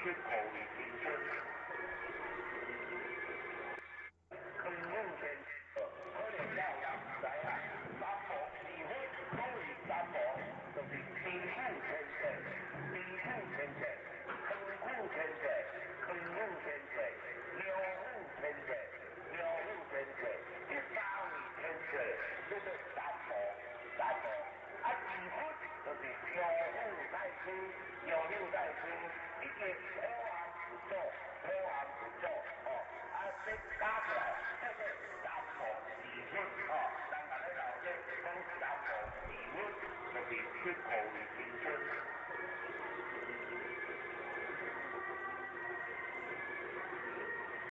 春，五位青春。康永天可能有人毋知影，三無是佛所謂三無，就是天府天地、地府天地、空府天地、空府天地、妙府天地、妙府天地，這三位天地叫做三無，三無。啊，二佛就是妙府大師，妙府大師已經普安佛祖，普安佛祖，哦，啊，這加起來。